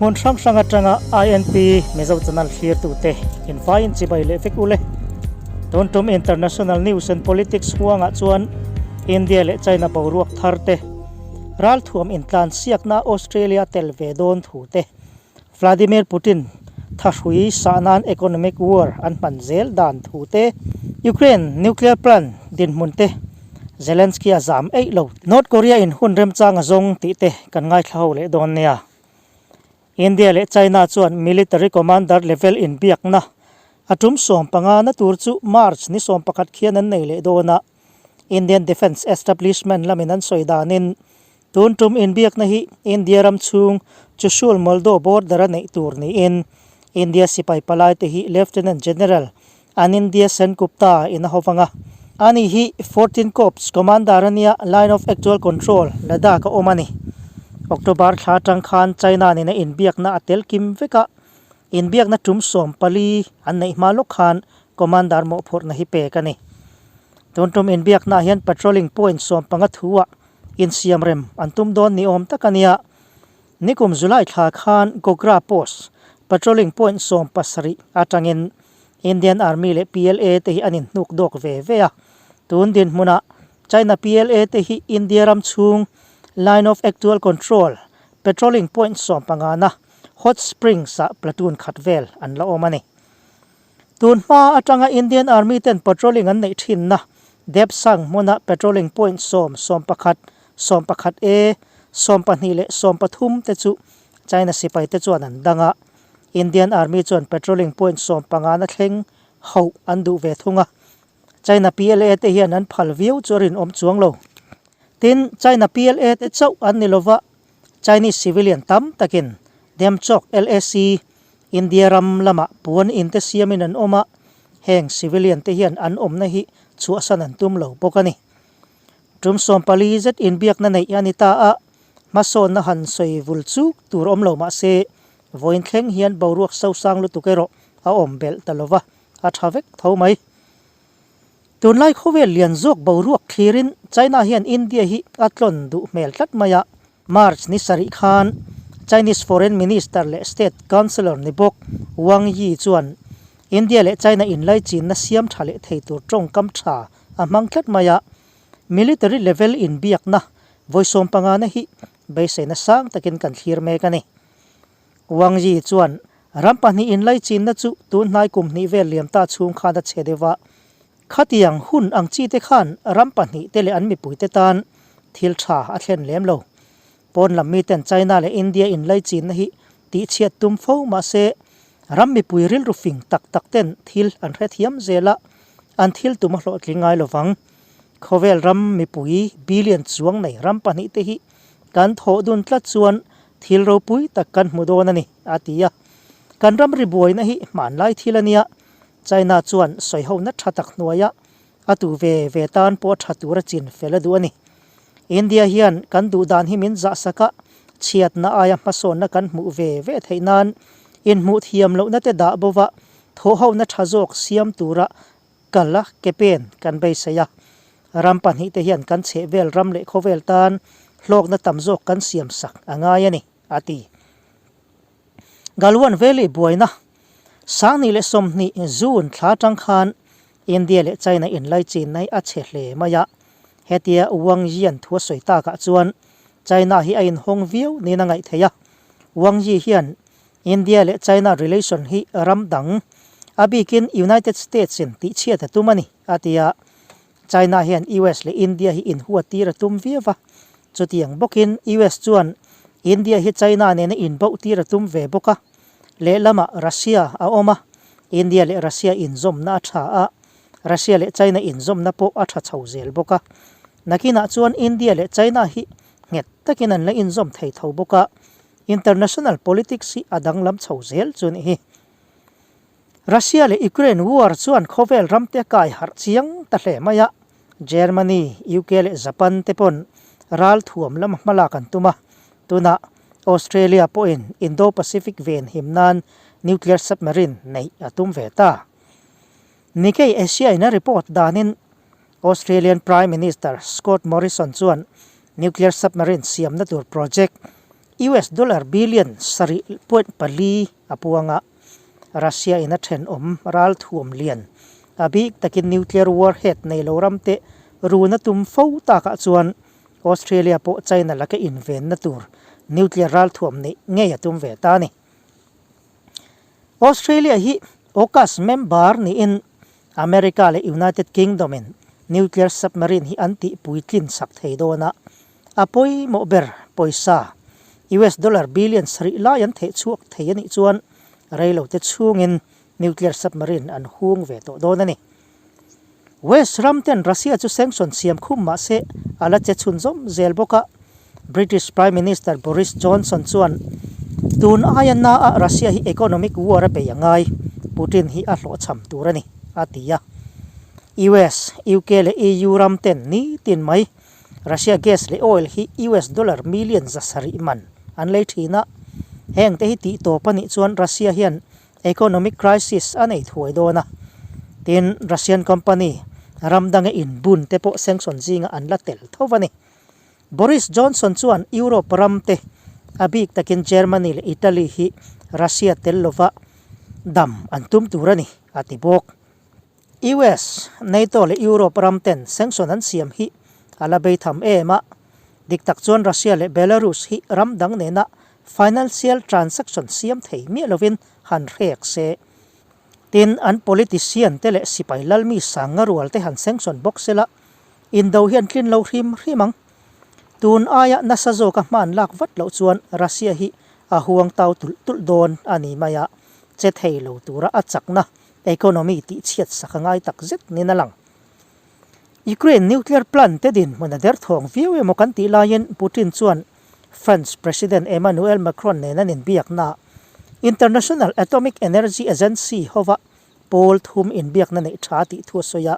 Hmun hrang hrang atanga INP Mizo Channel thlirtute invaiin chibai leh vek ule. Tun tum International News and Politics huangah chuan India leh China boruak thar te, ralthuam intlansiakna Australia tel ve dawn thu te, Vladimir Putin thahrui sah nan economic war an hman zel dan thu te, Ukraine nuclear plant dinhmun te, Zelensky a zam eih lo, North Korea in hun remchang a zawng tih te kan ngaithla ho leh dawn nia. India leh China chuan military commander level inbiakna a tum 15 na tur chu March ni 11 khian an nei leh dawn a, Indian Defence Establishment lamin an sawi danin Tun tum inbiakna hi India ram chhung Chushul Moldo border a neih tur niin India sipai palai te hi Lieutenant General Anindya Sen Gupta in a hovang a. Ani hi 14 Corps Commander a nia Line of Actual Control, Ladakh a awm a ni. October thla atang khan China nena inbiakna a tel kim vek a, inbiakna tum 14 an neih hma lawk khan Commander mawhphurhna hi pek a ni. Tun tum inbiaknaah hian patrolling point 15 thu-ah Insiam rem an tum dawn ni awm tak a nia. Nikum July thla khan Gogra Post patrolling point 17 atangin Indian Army leh PLA te hi an inhnuk dawk ve ve a. Tun dinhmunah China PLA te hi India ram chhung Line of Actual Control patrolling point 15 na Hot Springs ah platoon khat vel an la awm a ni. Tun hma atanga Indian Army ten patrolling an neih thinna Depsang hmuna patrolling point 10, 11, 11 A, 12 leh 13 te chu China sipai te chuan an dang a, Indian Army chuan patrolling point 15 na thleng hauh an duh ve thung a, China PLA te hian an phal viau chu a rinawm chuang lo. Tin, China PLA te chauh an ni lova, Chinese civilian tam takin Demchok LAC, India ram lamah puan in te siamin an awm a, heng civilian te hian an awmna hi chhuahsan an tum lo bawk a ni. Tum 40 zet inbiakna neih a ni ta a, hmasawnna han sawi vul chuk tur awm lo mah se, vawiin thleng hian boruak sosang lutuk erawh a awm belh ta lova, a tha vek tho mai. Tunlai khawvel lian zawk boruak thlirin China hian India hi a tlawn duh hmel tlat mai a, March ni sarih khan Chinese Foreign Minister leh State Councillor ni bawk Wang Yi chuan India leh China inlaichinna siam tha leh thei tur tawngkam tha a hmang tlat mai a, military level inbiakna vawi 15 na hi beiseina sang takin kan thlir mek a ni. Wang Yi chuan ram pahnih inlaichinna chu tun hnai kum hnih vel liam ta chhung khan a chhe deuh a, Khatiang hun ang chi te khan ram pahnih te leh an mipui te tan thil tha a thlen lem lo. Pawn lam mi ten China leh India inlaichinna hi tihchhiat tum fo mah se ram mipui rilru fing tak tak ten thil an hrethiam zel a, an thil tum a hlawhtling ngai lo vang. Khawvel ram mipui billion chuang nei ram pahnih te hi kan thawh dun tlat chuan thil ropui tak kan hmu dawn a ni, a ti a. Kan ram ri buaina hi hmanlai thil a nia. China chuan sawihona tha tak hnuaia a tu ve ve tan pawh tha tura chin fel a duh a ni. India hian kan duh dan hi min zah sak a, chhiatna aia hmasawnna kan hmuh ve ve theih nan inhmuh thiam lohna te dah bova thawhhona tha zawk siam tura kal a ke pen kan beisei a. Ram pahnih te hian kan chhehvel ram leh khawvel tan hlawkna tam zawk kan siam sak a ngai a ni, a ti. Galwan Valley buaina 2020 June thla atang khan India leh China inlaichin nai a chhe hle mai a, hetia Wang Yi-a'n thu a sawi takah chuan China hi a inhawng viau niin a ngaih theih a. Wang Yi hian India leh China relation hi ram dang, a bikin United States-in tihchhiat a tum a ni, a ti a. China hian US leh India hi inhua tir a tum viau a, chutiang bawkin US chuan India hi China nena inbauh tir a tum ve bawk a, lehlamah Russia a awm a, India leh Russia inzawmna a tha a, Russia leh China inzawmna pawh a tha chho zel bawk a, nakinah chuan India leh China hi nghet takin an la inzawm thei tho bawk a, international politics hi a danglam chho zel chu ni hi. Russia leh Ukraine war chuan khawvel ramte kai harh chiang ta hle mai a, Germany, UK leh Japan te pawn ral thuam lama hmalak an tum a, tunah Australia pawhin Indo-Pacific ven him nan nuclear submarine neih a tum ve ta. Nikkei Asia in a report danin Australian Prime Minister Scott Morrison chuan nuclear submarine siamna tur project, US dollar billion 7.4 a puang a, Russia in a thenawm ralthuam lian a bik takin nuclear warhead nei lo ram te run a tum fo takah chuan Australia pawh China laka invenna tur nuclear ralthuam neih ngei a tum ve ta a ni. Australia hi AUKUS member niin America leh United Kingdom in nuclear submarine hi an tih puitlin sak thei dawn a, a pawimawh ber pawisa US dollar billion sarih lai an theh chhuak thei a nih chuan reilote chhungin nuclear submarine an hung ve tawh dawn a ni. West ram ten Russia chu sanction siam khum mah se a la che chhun zawm zel bawk a, British Prime Minister Boris Johnson chuan tun aia na ah Russia hi economic war a bei a ngai, Putin hi a hlawhchham tur a ni, a ti a. US, UK leh EU ram ten nitin mai Russia gas leh oil hi US dollar million 700 man an lei thin a, heng te hi tih tawp a nih chuan Russia hian Economic crisis a nei thuai dawn a, tin Russian company ram danga inbun te pawh sanction zinga an la tel tho a ni. Boris Johnson chuan Europe ram te, a bik takin Germany leh Italy hi Russia tel lova dam an tum tur a ni, a ti bawk. US, NATO leh Europe ram ten sanction an siam hi a la bei tham em a, dik tak chuan Russia leh Belarus hi ram dang nena financial transaction siam thei miah lovin han hrek se. Tin, an politician te leh sipai lalmi sanga rual te han sanction bawk sela, indo hi an tlin lo hrim hrim ang. Tun aia nasa zawka hman lak vat loh chuan Russia hi a huang tau tulh tulh dawn a ni mai a, che thei lo tura a chakna Economy tih chhiat sak a ngai tak zet niin a lang. Ukraine nuclear plant te dinhmun a derthawng viau emaw kan tih laiin Putin chuan France President Emmanuel Macron nen an inbiakna International Atomic Energy Agency hova pawl thum inbiakna neih tha tih thu a sawi a.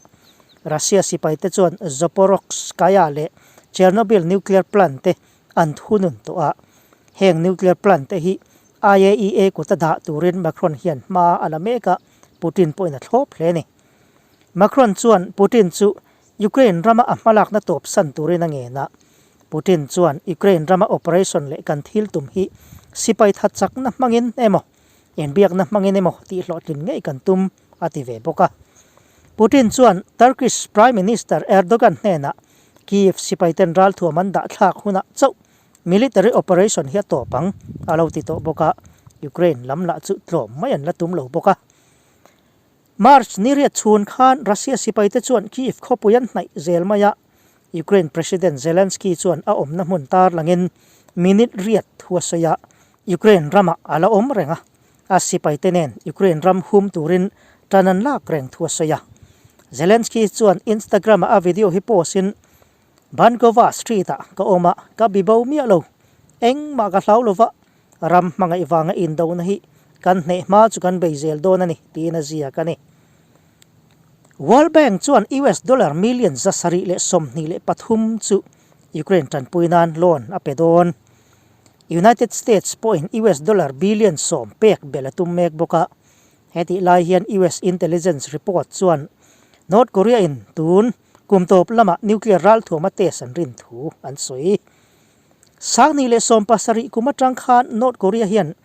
Russia sipaite chuan Zaporozhskaya leh Chernobyl nuclear plant te an thunun tawh a. Heng nuclear plant te hi IAEA kuta dah turin Macron hian hma a la mek a, Putin pawhin a thlawp hle a ni. Macron chuan Putin chu Ukraine rama a hmalakna tawp san turin a ngen a, Putin chuan Ukraine rama operation leh kan thil tum hi sipai tha chakna hmangin emaw, inbiakna hmangin emaw tih hlawhtlin ngei kan tum a ti ve bawk a. Putin chuan Turkish Prime Minister Erdogan hnenah Kyiv sipaiten ralthuam an dah thlak hunah chauh Military operation hi a tawp ang, a lo ti tawh bawk a, Ukraine lam lah chu tlawm mai an la tum lo bawk a. March ni riat chhun khan Russia sipaite chuan Kyiv khawpui an hnaih zel mai a, Ukraine President Zelensky chuan a awmna hmun tar langin minute riat thu a sawi a, Ukraine ramah a la awm reng a, a sipaite nen Ukraine ram hum turin tan an lak reng thu a sawi a. Zelensky chuan Instagram-ah a video hi post-in, Bankova Street-ah ka awm a, ka bi bo miah lo. Engmah ka hlau lo va, ram hmangaih vanga indona hi kan hneh hma chu kan bei zel dawn a ni, tiin a ziak a ni. World Bank chuan US dollar million 723 chu Ukraine tanpui nan loan a pe dawn. United States pawhin US dollar billion 10 pek belh a tum mek bawk a. Hetih lai hian US intelligence report chuan North Korea in tun kum tawp lamah nuclear ralthuam a test an rin thu an sawi. 2017 kum atang khan North Korea hian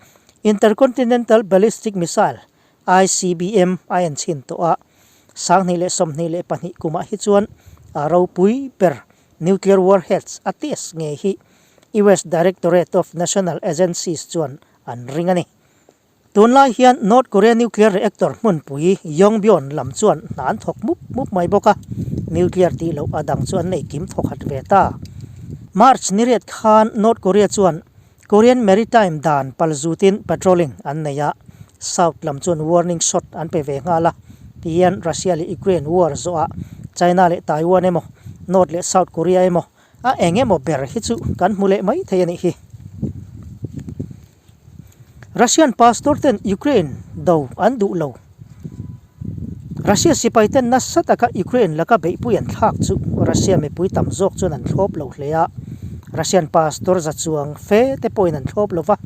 Intercontinental Ballistic Missile, ICBM, a en chhin tawh a, 2022 kumah hi chuan a ropui ber nuclear warheads a test ngei hi US Directorate of National Agencies chuan an ring a ni. Tunlai hian North Korea nuclear reactor hmunpui Yongbyon lam chuan hna an thawk mup mup mai bawk a, nuclear tih loh a dang chu an nei kim thawk hat ve ta. March ni riat khan North Korea chuan Korean Maritime dan palzutin patrolling an nei a, South lam chuan warning shot an pe ve nghal a, tihian Russia leh Ukraine war zawhah China leh Taiwan emaw, North leh South Korea emaw a eng emaw ber hi chu kan hmu leh mai thei a nih hi. Russian pastor ten Ukraine do an duh lo. Russia sipai ten nasa taka Ukraine laka beihpui an thlak chu Russia mipui tam zawk chuan an thlawp lo hle a. Russian pastor za chuang fe te pawhin an thlawp lo va.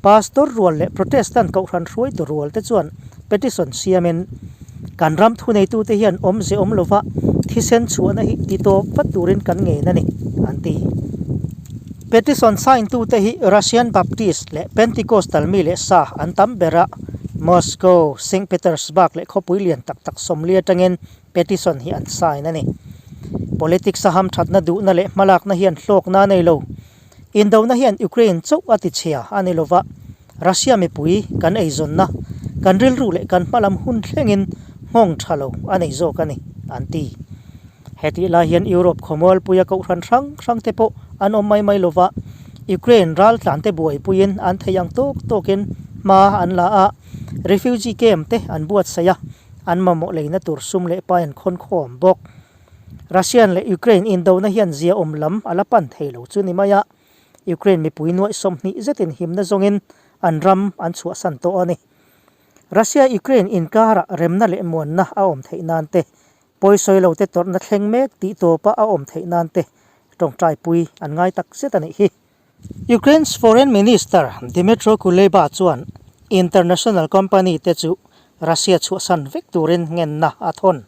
Pastor rual leh Protestant kohhran hruaitu rual te chuan petition siamin kan ram thuneitute hian awmze awm lova thisen chhuahna hi ti tawp vat turin kan ngen a ni, an ti. Petition sign tute hi Russian Baptist leh Pentecostal mi leh sa an tam ber a, Moscow, Saint Petersburg leh khawpui lian tak tak sawmli atangin petition hi an sign a ni. Politics a hamthatna duhna leh hmalakna hian hlawkna a nei lo. Indona hian Ukraine chauh a tichhia a ni lova, Russia mipui kan eizawnna, kan rilru leh kan hmalam hun thlengin nghawng tha lo a nei zawk a ni, an ti. Hetih lai hian Europe khawmualpuia kohhran hrang hrang te pawh an awm mai mai lova, Ukraine raltlante buaipuiin an thei ang tawk tawkin hma an la a, refugee camp te an buatsaih a, an mamawh leina tur sum leh pai an khawn khawm bawk. Russian leh Ukraine indona hian zia awm lam a la pan thei lo chu ni mai a, Ukraine mipui nuaih 20 zetin himna zawngin an ram an chhuahsan tawh a ni. Russia-Ukraine inkarah remna leh muanna a awm theih nan te, pawisawi lo te tawrhna thleng mek tih tawpa a awm theih nan te tawngtaipui an ngai tak zet a nih hi. Ukraine's Foreign Minister Dmytro Kuleba chuan international company te chu Russia chhuahsan vek turin ngenna a thawn.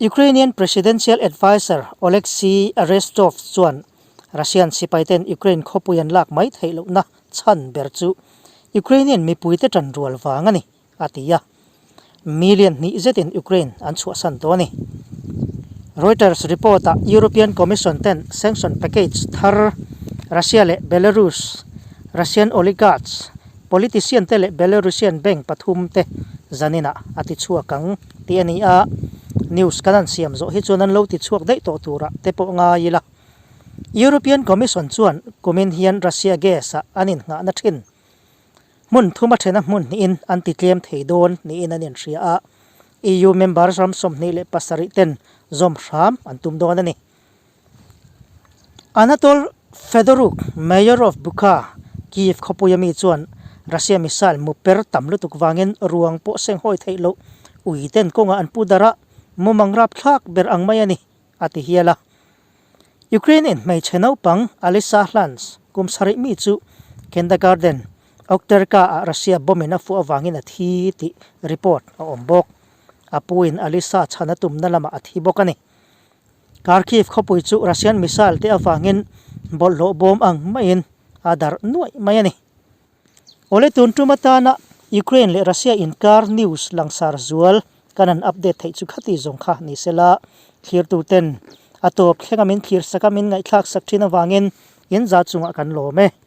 Ukrainian Presidential Adviser Oleksiy Arestov chuan Russian sipaiten Ukraine khawpui an lak mai theih lohna chhan ber chu Ukrainian mipuite tan rual vang a ni, a ti a. Million hnih zetin Ukraine an chhuahsan tawh a ni. Reuters report-ah European Commission ten sanction package thar Russia leh Belarus, Russian oligarchs, Politician te leh Belarusian bank pathum te zaninah a ti chhuak ang tih a ni a, news kan han siam zawh hi chuan an lo ti chhuak daih tawh turah te pawh ngai ila. European Commission chuan kumin hian Russia gas ah an innghahna thin hmun thuma thena hmun hnihin an ti tlem thei dawn niin an inhria a, EU member ram 27 ten zawm hram an tum dawn a ni. Anatol Fedoruk, Mayor of Bucha, Kyiv khawpuia mi chuan Russia missile mu per tam lutuk vangin ruang pawh seng hawi theih loh ui ten kawngah an pu darh a, mumang rapthlak ber ang mai a ni, a ti hial a. Ukraine in hmeichhe naupang Alisa Hlans, kum sarih mi chu kindergarten, Okterka ah Russia bomb in a fuh avangin a thi tih report a awm bawk. A pu in Alisa chhan a tumna lamah a thi bawk a ni. Kharkiv khawpui chu Russian missile te avangin bawlhhlawh bawm ang maiin a darh nuaih mai a ni. Awle tun tum atana Ukraine leh Russia inkar news langsar zual kan han update theih chu khati zawng kha ni sela, thlirtu ten a tawp thlenga min thlir sak a min ngaihthlak sak thin avangin in za chungah kan lawm e.